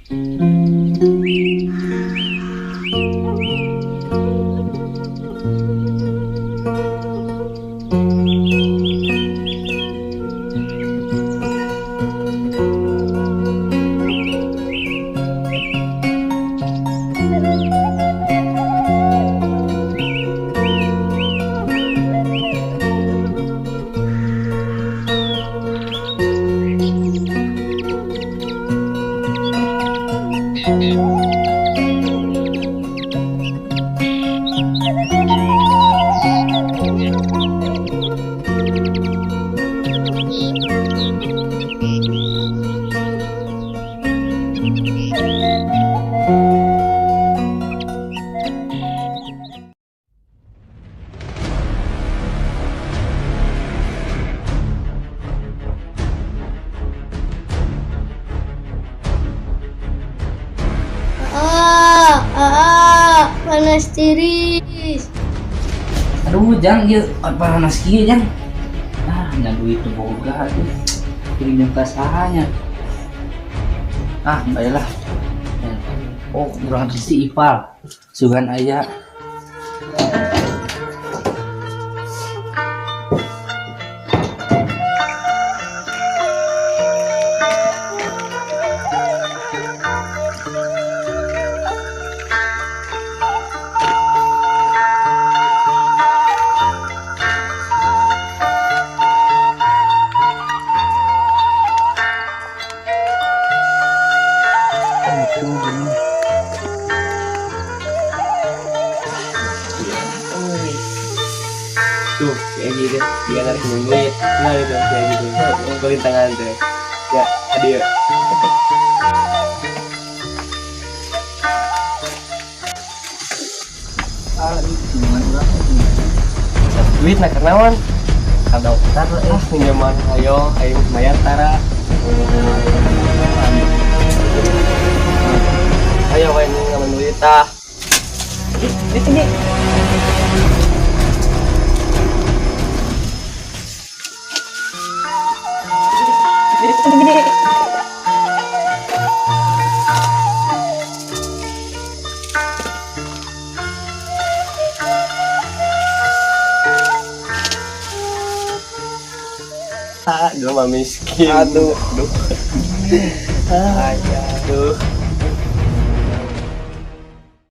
Ah, ah, panas tiris. Aduh, Jang, ieu panas kieu, Jang. Ah, nya duit teu boga tuh. Pinjam ka saha nya? Ah, baiklah. Oh, urang si Ipal. Sugan aya. Tuh, si Egi deh, dia narik duit. Nah itu si Egi tuh, ngumpulin tangan tuh. Ya, adio. Ah, ini urang. Duit nak kenawan. Kalau daftar lah, pinjaman ayo, ayo bayar tara. Ayo, kayak ini ngambil duit tah. Di sini. Ah, dulu mah miskin. Aduh, aduh. Aduh.